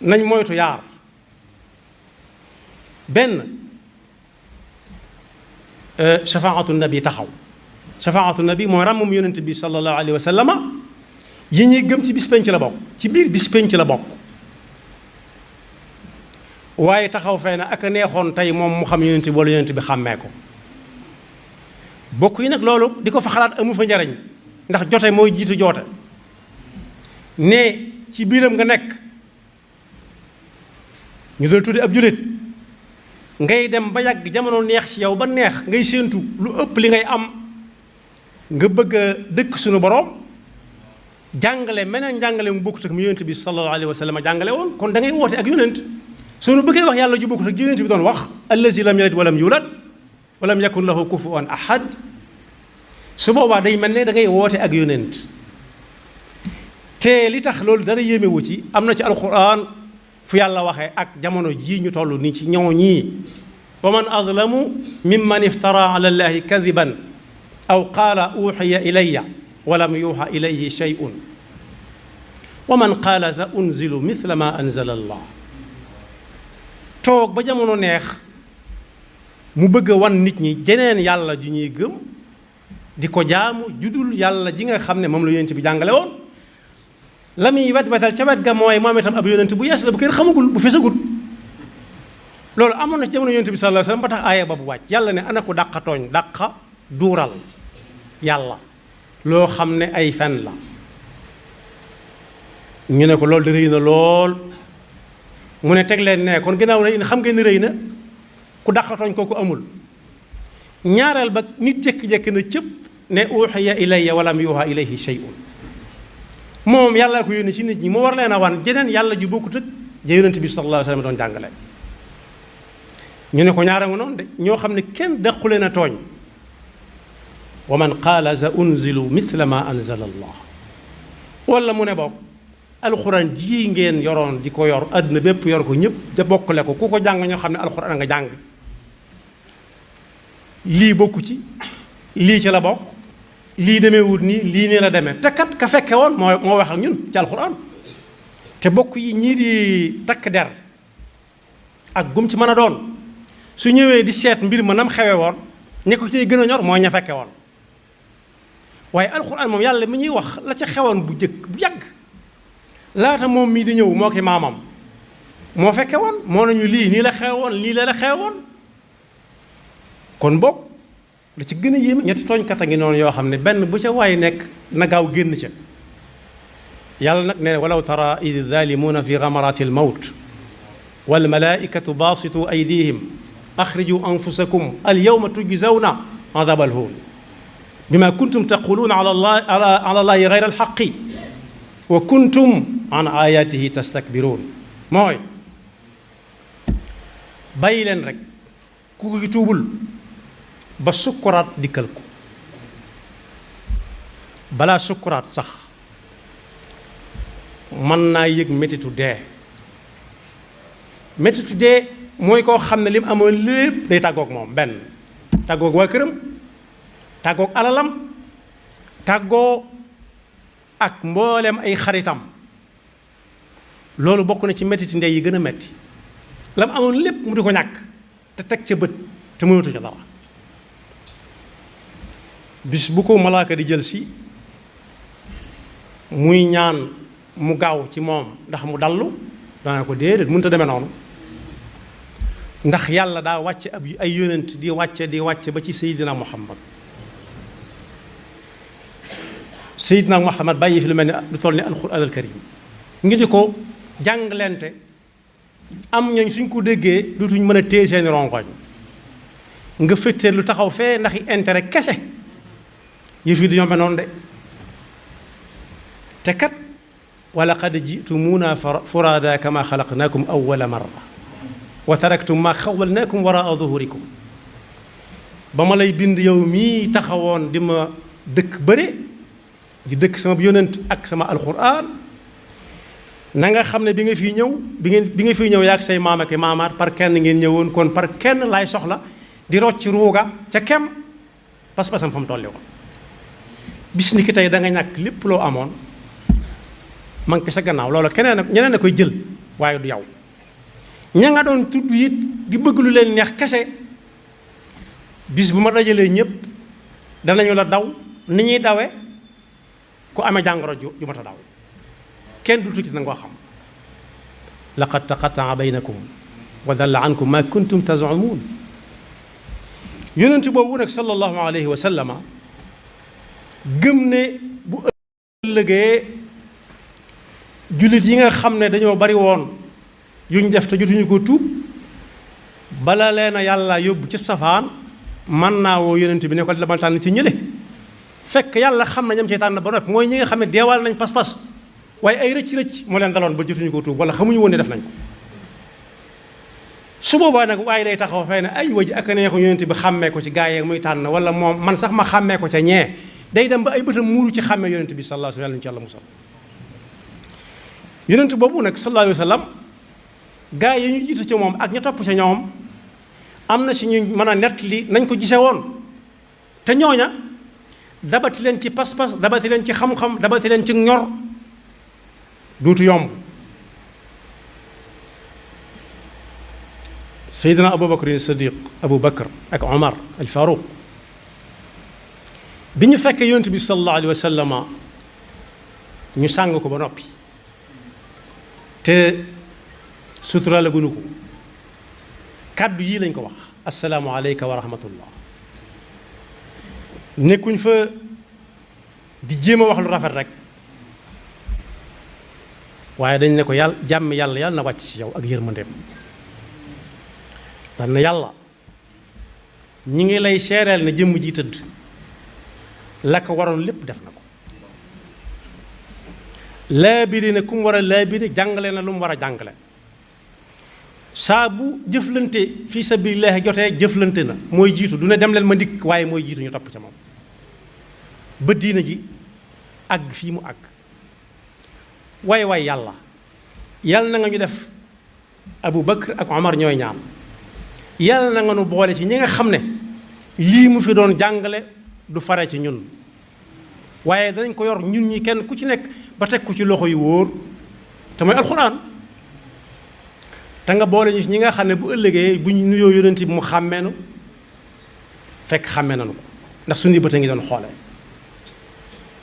nañ moytu yaar benn shafaatu nabi taxaw shafaatu nabi mooy ràmmum yonent bi sallallahu alayhi wa sallama yi ñuy gëm ci bis penc la bokk ci biir bis penc la bokk waaye taxaw fee na ak a neexoon tey moom mu xam yonent bi wala yonent bi xàmmee ko bokk yi nag loolu di ko fa xalaat amu fa njariñ ndax jote mooy jiitu joote ne ci biiram nga nekk ñu dal tudde ab jullit ngay dem ba yàgg jamono neex ci yow ba neex ngay séentu lu ëpp li ngay am nga bëgg a dëkk suñu borom jàngale meneen jàngale mu bokkut ak mu yonent bi sallallahu alayhi wa sallam jàngale woon kon da ngay woote ak yonent suñu bëggee wax yàlla ju bokkut ak yonent bi doon wax allazi lam yalid walam yulad walam yakun lahu kufuwan ahad su boobaa day mel ne da ngay woote ak yonent te li tax loolu dara yéemewu ci am na ci alquran fu yàlla waxee ak jamono jii ñu toll nii ci ñëw ñii wa man adlamu mimman iftara ala allahi kadiban aw qaala uxiya ilayya walam yuuxa ilayhi shay'un wa man qaala sa unzilu mithla ma anzala allah toog ba jamono neex mu bëgg a wan nit ñi jeneen yàlla ju ñuy gëm di ko jaamu judul yàlla ji nga xam ne moom la yonent bi jàngale woon la muy wet-wetal ca wet ga mooy moom itam ab yonent bu yees la bu kenn xamagul bu fesagul loolu amoon na ci jamono yonent bi sallallahu alayhi wasallam ba tax aaya ba bu wàcc yàlla ne ana ko dàqa tooñ dàqa duural yàlla loo xam ne ay fen la ñu ne ko loolu de rëy na lool mu ne teg leen ne kon ginnaaw rëy na xam ngeen ne rëy na ku dàqa tooñ kooku amul ñaareel ba nit jékki-jékki na cëpp ne uxiya ilayya walam yuuxa ilayhi shay'un moom yàlla ko yónni ci nit ñi moo war leen a wan jeneen yàlla ju bokkut ak ja yonent bi sallallahu alayhi wa sallam doon jàngale ñu ne ko ñaara nga noonu de ñoo xam ne kenn daqu leen a tooñ wa man qaala sa unzilu mithla ma anzala allah wala mu ne bokk alxuraan ji ngeen yoroon di ko yor àdduna bépp yor ko ñëpp da bokkale ko ku ko jàng ñoo xam ne alxuraan nga jàng lii bokku ci lii ci la bokk lii demee wut nii lii nee la demee te kat ka fekke woon moo wax ak ñun ci alxuraan te bokk yi ñii di takk der ak gum ci mën a doon su ñëwee di seet mbir ma nam xewe woon ñi ko ciy gën a ñor mooy ña fekke woon waaye alxuraan moom yàlla mi ñuy wax la ca xewoon bu jëkk bu yàgg laata moom mii di ñëw moo ki maamam moo fekke woon moo nañu lii nii la xewoon lii la xewoon kon bokk da ci gën a yéeme ñetti tooñkat a ngi noonu yoo xam ne benn bu ca waay nekk na gaaw génn ca yàlla nag ne walaw tara id zaalimuuna fi gamarati almawt walmalaikatu baasitu aydihim axriju anfusakum alyawma tujzawna adaba alhuun bima kuntum taquluuna ala allahi gayra alxaqi wa kuntum an ayatihi tastakbiruun mooy bàyyi leen rek ku ko tuubul ba sukkuraat dikkal ko balaa sukkuraat sax mën naa yëg métitu dee métitu dee mooy koo xam ne li mu amoon lépp day tàggoog moom benn tàggoog waa këram tàggoog alalam tàggoo ak mboolem ay xaritam loolu bokk na ci métiti ndey yi gën a metti la mu amoon lépp mu di ko ñàkk te teg ca bët te mënatu ca dara bis bu ko malaaka di jël si muy ñaan mu gaaw ci moom ndax mu dallu dana ko déedéet mënut a demee noonu ndax yàlla daa wàcce ab ay yonent di wàcce ba ci Seydina Muhammad Seydina Muhammad bàyyi fi lu mel ni lu toll ni alquran al karim ngi di ko jànglente am ñooñ suñ ko déggee dutuñ mën a téye seeni rongoñ nga féeteer lu taxaw fee ndax intérêt kese yëf yi du yombe noonu de te kat wa laqad ji'tumuuna furaada kama xalaqnaakum awwala marra wa taraktum ma xawwalnaakum waraa zuhurikum ba ma lay bind yow mii taxawoon di ma dëkk bëre di dëkk sama yonent ak sama alquran na nga xam ne bi nga fiy ñëw bi nga fiy ñëw yaag say maam ak maamaat par kenn ngeen ñëwoon kon par kenn laay soxla di rocc ruuga ca kem pas-pasam fa mu tolli woon bis ni ki tey da nga ñàkk lépp loo amoon man ke sa gannaaw loolu keneen ak ñeneen a koy jël waaye du yow ña nga doon tudd it di bëgg lu leen neex kese bis bu ma dajalee ñëpp danañu la daw ni ñuy dawe ku amee jàngoro ju mat a daw kenn du tukki nanga ko xam laqad taqatta'a baynakum wa dalla ankum ma kuntum tazumun yonent boobu nag sallallahu alayhi wa sallama gëm ne bu ëllëgee jullit yi nga xam ne dañoo bari woon yuñ def te jotuñu ko tuub bala leen a yàlla yóbbu ci safaan man naa woo yonent bi ne ko dama tànn ci ñële fekk yàlla xam na ñam ci tànn ba noppi mooy ñi nga xam ne deewal nañ pas-pas waaye ay rëcc-rëcc moo leen daloon ba jotuñu ko tuub wala xamuñu woon ne def nañ ko su boobaa nag waaye day taxaw fay ne ay waji ak neexu yonent bi xàmmee ko ci gaa yeeg muy tànn wala moom man sax ma xàmmee ko ca ñee day dem ba ay bëtam muuru ci xàmmee yonent bi sallallahu alayhi wa sallam ci yàlla musal yonent boobu nag sallallahu alayhi wa sallam gaa yi ñu jiitu ci moom ak ña topp ca ñoom am na si ñu mën a nettali nañ ko gise woon te ñooña dabati leen ci pas-pas dabati leen ci xam-xam dabati leen ci ñor duutu yomb Seydina Abu Bakr Siddiq Abu Bakr ak Omar al Faruq bi ñu fekkee yonent bi sallallahu alayhi wa sallam ñu sàng ko ba noppi te sutura la gënu ko kàddu yii lañ ko wax assalaamu aleyka wa rahmatullah nekkuñ fa di jéem a wax lu rafet rek waaye dañ ne ko yàlla jàmm yàlla na wàcc ci yow ak yërmandeem daan na yàlla ñi ngi lay seereel ne jëmm ji tëdd la ko waroon lépp def na ko laabiri ne ku mu war a laabiri jàngale na lu mu war a jàngale saa bu jëflante fii sabilillah jotee jëflante na mooy jiitu du ne dem leen ma ndikk waaye mooy jiitu ñu topp ca moom ba diina ji àgg fii mu àgg waay yàlla na nga ñu def Abu Bakr ak Omar ñooy ñaan yàlla na nga nu boole ci ñi nga xam ne lii mu fi doon jàngale du fare ci ñun waaye danañ ko yor ñun ñi kenn ku ci nekk ba teg ko ci loxo yu wóor te mooy alxuraan te nga boole ñu ci ñi nga xam ne bu ëllëgee bu ñu nuyoo yonent bi mu xàmmeenu fekk xàmmee nañu ko ndax suñuy bët a ngi doon xoole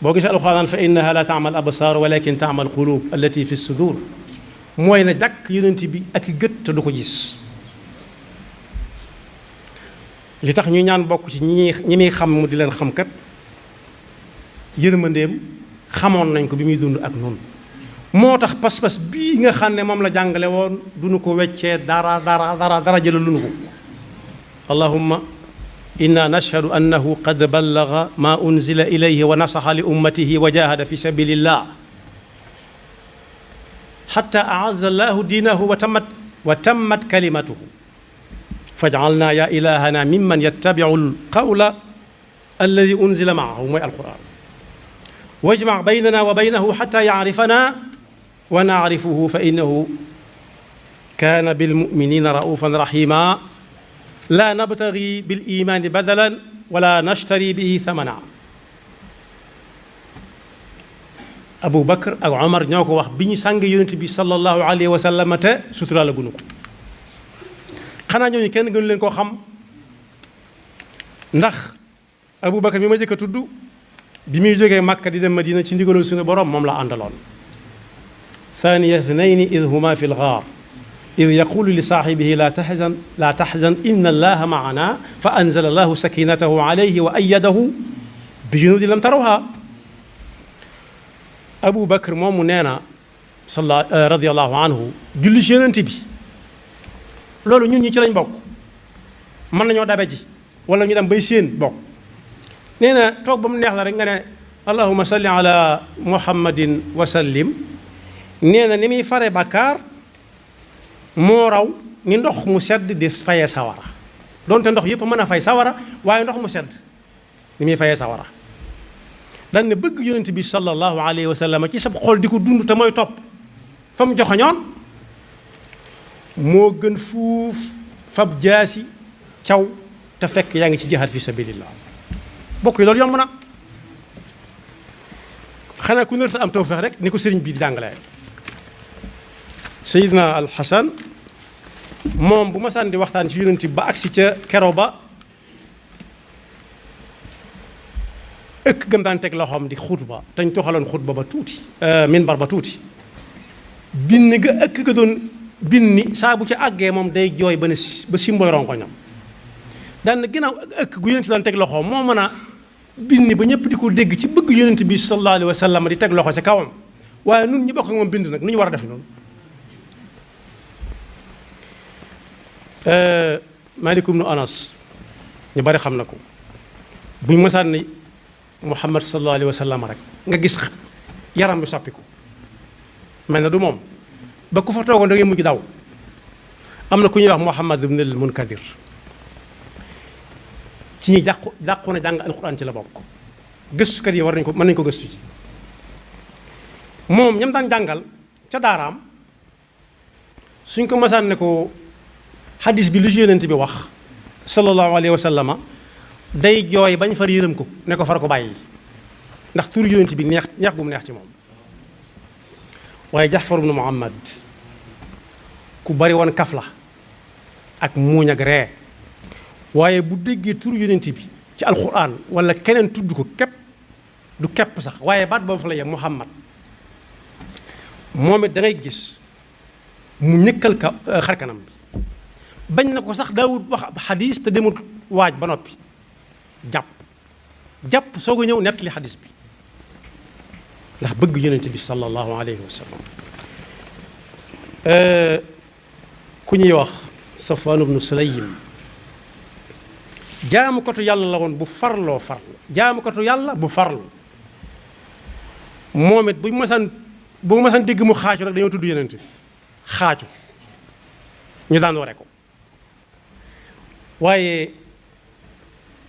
boo gisee alxuraan fa innaha la taamal absaar walakin taamal qulub allati fi sudur mooy na jàkk yonent bi ak i gët te du ko gis li tax ñu ñaan bokk ci ñi muy xam mu di leen xam kat yërmandeem xamoon nañ ko bi muy dund ak noonu moo tax pas-pas bii nga xam ne moom la jàngale woon duñu ko weccee dara jëla lu nu ko allahumma inna nashhadu annahu qad ballaga ma unzila ilayhi wa nasaxa li ummatihi wa jahada fi sabilillah xatta aazza allahu diinahu wa tammat kalimatuhu faj'alna ya ilahana mimman yattabi'u alqawla alladi unzila maahu mooy alquran wajma' baynana wa baynahu xatta yacrifana wa nacrifuhu fa innahu kaana bilmuminina raufan rahima la nabtagi bil imaani badalan wala nashtari bihi thamana Abu Bakr ak Omar ñoo ko wax bi ñu sàng yonent bi sallallahu alayhi wa sallam te sutura la gunu ko xanaa ñooñu kenn gënu leen koo xam ndax Abu Bakr mi ma jëkk a tudd bi muy jógee Makka di dem Madina ci ndigalul suñu borom moom la àndaloon thaniya ithnayni id huma fi lgaar id yaqulu li saaxibihi la taxzan inna allaha maana fa anzala allahu sakinatahu alayhi wa ayyadahu bi junudi lam tarawha Abu Bakr moomu nee na radiyallahu anhu julli ci yonent bi loolu ñun ñi ci lañ bokk mën nañoo dabe ji wala ñu dem bay séen bokk nee na toog ba mu neex la rek nga ne allahumma salli ala muhammadin wa sallim nee na ni muy fare bàkkaar moo raw ni ndox mu sedd di fayee sawara donte ndox yëpp mën a fay sawara waaye ndox mu sedd ni muy fayee sawara dañ ne bëgg yonent bi sallallahu alayhi wa sallam ci sab xol di ko dund te mooy topp fa mu joxoñoon moo gën fuuf fab jaasi caw te fekk yaa ngi ci jihaad fi sabilillah bokk yi loolu yomb na xanaa ku nërta am tawfeex rek ni ko sëriñ bii di jàngalee. Seydina Al Hasan moom bu ma sànni di waxtaan ci yonent ba agsi ca kero ba ëkk gëm daan teg loxoom di xutba te ñu toxaloon xutba ba tuuti minbar ba tuuti binni ga ëkk ga doon binni saa bu ci àggee moom day jooy ba simboy rongoñam daan na ginnaaw ëkk gu yonent daan teg loxoom moo mën a binni ba ñëpp di ko dégg ci bëgg yonent bi sallallahu alayhi wa sallam di teg loxo ca kawam waaye nun ñi bokk ak moom bind nag nu ñu war a def noonu. Maalik ibnu Anas ñu bari xam na ko buñ mësaan ni Muhammad sallallahu alayhi wa sallam rek nga gis yaram bi soppiku mel na du moom ba ku fa toogoon da ngay mujj daw. am na ku ñuy wax Muhammad ibn al Munkadir ci ñi dàqu na jàng alquran ci la bokk gëstukat yi war nañ ko mën nañ ko gëstu ci moom ñam daan jàngal ca daaraam suñ ko mësaan ne ko xadis bi lu ci yonent bi wax sallallahu alayhi wa sallama day jooy bañ far yërëm ko ne ko far ko bàyyi ndax tur yonent bi neex gu mu neex ci moom. waaye Jaxfar ibnu Muhammad ku bari woon kaf la ak muuñ ak ree waaye bu déggee tur yonent bi ci alquran wala keneen tudd ko képp du képp sax waaye baat boobu fa la yem Muhammad moom it da ngay gis mu ñëkkal xarkanam bi bañ na ko sax daawut wax xadis te demut waaj ba noppi jàpp soog a ñëw nettali xadis bi ndax bëgg yonent bi sallallahu alayhi wa sallam. ku ñuy wax Safwaan ibnu Sulaym jaamukatu yàlla la woon bu farlu jaamukatu yàlla bu farlu moom it bu masaan dégg mu xaacu rek dañoo tudd yonent bi xaacu ñu daan ware ko. waaye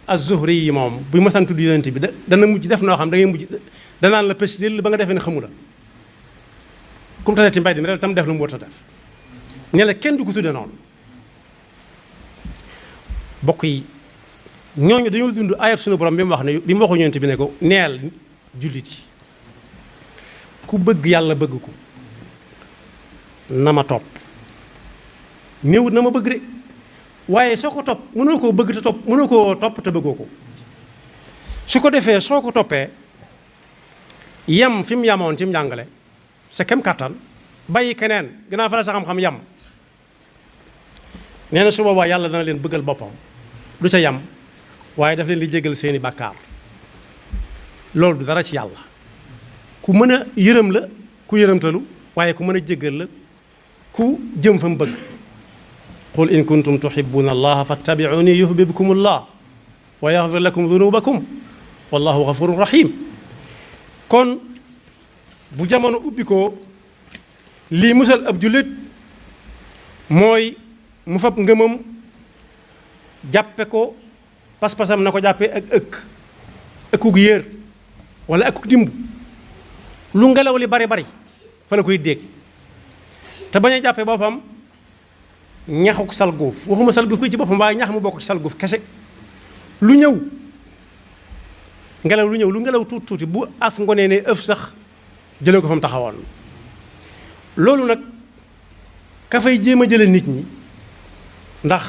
az-Zuhri yi moom bu masaan tudd yonent bi dana mujj def noo xam da ngay mujj danaan la pes lil ba nga defee ne xamu la comme tase ci mbay mi rek tam def lu mu war a def ne la kenn du ko tudde noonu. bokk yi ñooñu dañoo dund ayab sunu borom bi mu wax ne bi mu waxu yonent bi ne ko neel jullit yi ku bëgg yàlla bëgg ko na ma topp néewut na ma bëgg de waaye soo ko topp mënoo koo bëgg te topp mënoo koo topp te bëggoo ko su ko defee soo ko toppee yem fi mu yamoon ci mu njàngale sa kem kattan bàyyi keneen gannaaw fa la sa xam-xam yam nee na su boobaa yàlla dana leen bëggal boppam du ca yam waaye daf leen di jégal seeni bàkkaar loolu du dara ci yàlla ku mën a yërëm la ku yërëmtalu waaye ku mën a jégal la ku jëm fa mu bëgg. qul in kuntum tuhibbuna allaha fattabi'uni yuhbibkum allah wa yaghfir lakum dhunubakum wallahu ghafurun rahim. kon bu jamono ubbi ko lii musal ab jullit mooy mu fab ngëmam jàppe ko pas-pasam na ko jàppe ak ëkkug yéer wala ëkkug dimb lu ngelaw li bari bari fa la koy dégg te bañ a jàppe boppam ñaxuk salguuf waxuma salguuf bi ci boppam waaye ñax mu bokk ci salguuf kese lu ñëw ngelaw lu ñëw lu ngelaw tuuti tuuti bu as ngonee ne ëf sax jëlee ko fa mu taxawoon loolu nag ka fay jéem a jële nit ñi ndax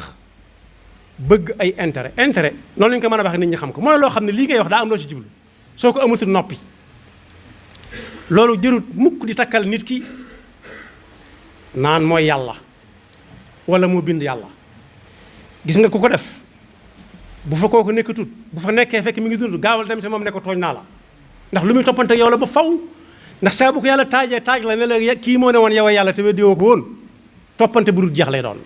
bëgg ay intérêt noonu lañu ko mën a waxee nit ñi xam ko mooy loo xam ne lii ngay wax daa am loo ci jublu soo ko amatul noppi loolu jërut mukk di takkal nit ki naan mooy yàlla wala moo bind yàlla gis nga ku ko def bu fa kooku nekkatut bu fa nekkee fekk mi ngi dund gaawal dem si moom ne ko tooñ naa la ndax lu muy toppante yow la ba faw ndax saa bu ko yàlla taaj la ne la kii moo ne woon yow yàlla te weddi woo ko woon toppante bu dul jeex lay doon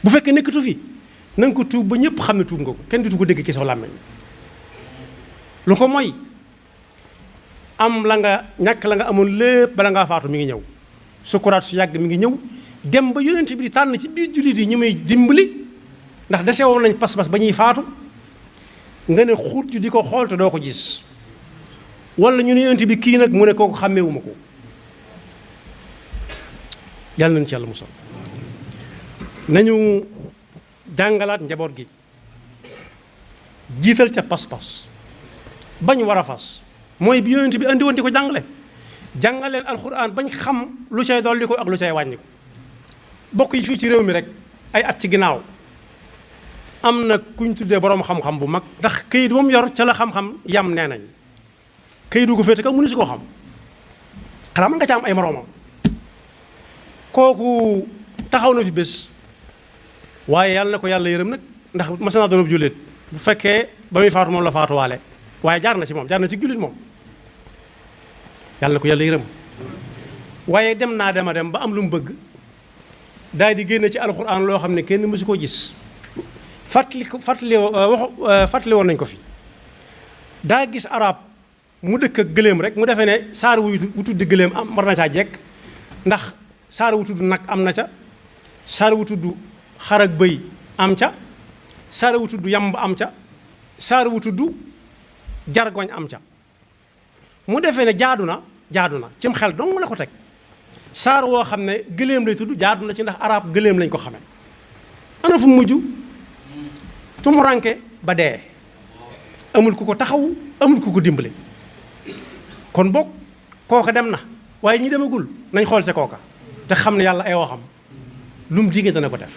bu fekkee nekkatu fi na nga ko tuub ba ñëpp xam ne tuub nga ko kenn dutu ko dégg ci sa làmmeñ lu ko mooy am la nga ñàkk la nga amoon lépp bala ngaa faatu mi ngi ñëw sukuraat su yàgg mi ngi ñëw dem ba yonent bi di tànn ci biir jullit yi ñi may dimbali ndax dese woon nañ pas-pas ba ñuy faatu nga ne xuut ju di ko xool te doo ko gis wala ñu ne yonent bi kii nag mu ne kooku xàmmeewuma ko yàlla nañu ci yàlla musal nañu jàngalaat njaboot gi jiital ca pas-pas bañ war a fas mooy bi yonent bi andi woon di ko jàngale jàngaleen alxuraan bañ xam lu cay dolli ko ak lu cay wàññi ko bokk yi fii ci réew mi rek ay at ci ginnaaw am na kuñ tuddee boroom xam-xam bu mag ndax këyit moom yor ca la xam-xam yam nee nañ këyit du ko féete kaw mënu si koo xam xanaa mën nga ca am ay moroomam kooku taxaw na fi bés waaye yàlla na ko yàlla yërëm nag ndax mas naa doon jullit bu fekkee ba muy faatu moom la faatuwaale waaye jaar na ci moom jaar na ci jullit moom yàlla na ko yàlla yërëm waaye dem naa dem a dem ba am lu mu bëgg daal di génne ci alxuraan loo xam ne kenn mësu koo gis fàttali woon nañ ko fi daa gis arab mu dëkk ak gëléem rek mu defee ne saar wu tudd gëléem am war na caa jekk ndax saar wu tudd nag am na ca saar wu tudd xar ak bëy am ca saar wu tudd yamb am ca saar wu tudd jargoñ am ca mu defee ne jaadu na cim xel dong la ko teg saar woo xam ne gëléem lay tudd jaadu na ci ndax arab gëléem lañ ko xamee ana fu mujj tumuranke ba dee amul ku ko taxaw amul ku ko dimbale kon boog kooka dem na waaye ñi demagul nañ xool ca kooka te xam ne yàlla ay waxam lu mu digee dana ko def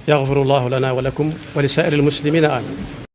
yaxfirullahu lana wa lakum wa li saa'iril muslimina amin